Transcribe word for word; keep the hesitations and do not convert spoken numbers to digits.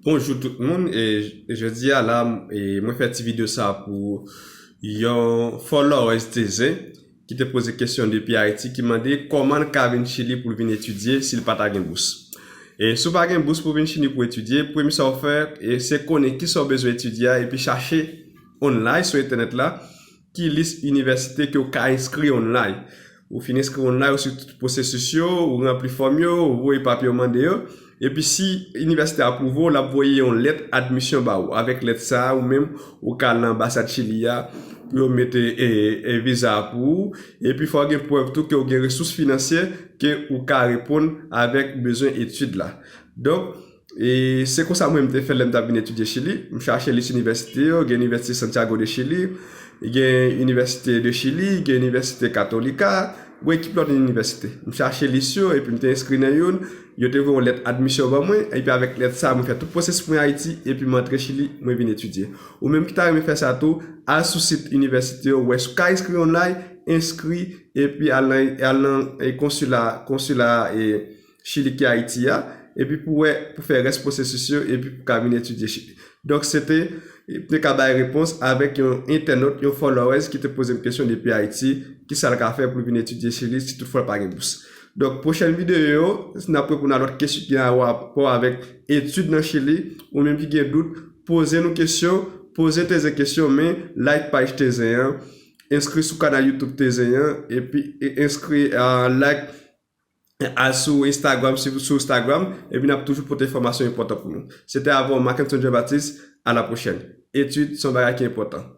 Bonjou tout moun, e jodi a la, e mwen fè ti videyo sa pou yon followers Tezen ki te poze kesyon depi Ayiti, ki mande kòman l ka vin Chili pou l vin etidye si l pa ta gen bous. E si w pa gen bous pou vin Chili pou etidye, premye sa w fè, e se konnen kisa w bezwen etidye a, epi chache online sou entènèt la, ki lis inivèsite ke w ka enskri online. Ou fin enskri online, ou swiv tout pwosesis yo, ou ranpli fòm yo, ou voye papye yo mande yo. Epi si inivèsite a apwouve w, l ap voye yon lèt admisyon ba ou. Avèk lèt sa a, ou menm, ou ka al nan anbasad Chili a pou yo mete e, e viza a pou ou. Epi fò w gen prèv tou ke w gen resous finansyè ke ou ka reponn avèk bezwen etid la. Donk, e se konsa mwen m te fè lè m t ap vin etidye Chili. M chache lis inivèsite yo, gen Inivèsite Santiago de Chile, gen Inivèsite de Chili, gen Inivèsite Katolika, gen ki lòt inivèsite. M chache lis yo, epi m te enskri nan youn, yo te voye yon lèt admisyon ban mwen, epi avèk lèt sa, mwen fè tout pwosesis mwen Ayiti, epi m antre Chili, mwen vin etidye. Ou menm ki ta renmen fè sa tou, al sou sit inivèsite yo, wè si w ka enskri online, enskri, epi al nan, al nan e, konsila, konsila e, Chili ki Ayiti a, epi pou wè, pou fè rès pwosesis yo, epi pou ka vin etidye Chili. Donk, se te, te ka bay repons avèk yon entènot, yon followers ki te poze m kesyon depi Ayiti, kisa l ka fè pou l vin etidye Chili si toutfwa l pa gen bous. Donk, pwochèn videyo yo, n ap reponn a lòt kesyon ki gen rapò avèk etid nan Chili, ou menm ki gen dout, poze nou kesyon, poze Tezen kesyon, men like paj Tezen an, enskri sou kanal YouTube Tezen an, epi e, enskri, ah, like, al sou Instagram, swiv sou Instagram, epi n ap toujou pote enfòmasyon enpòtan pou nou. Se te avè w, Marc-Antoine Jean-Baptiste, a la pwochèn. Etid se yon bagay ki enpòtan.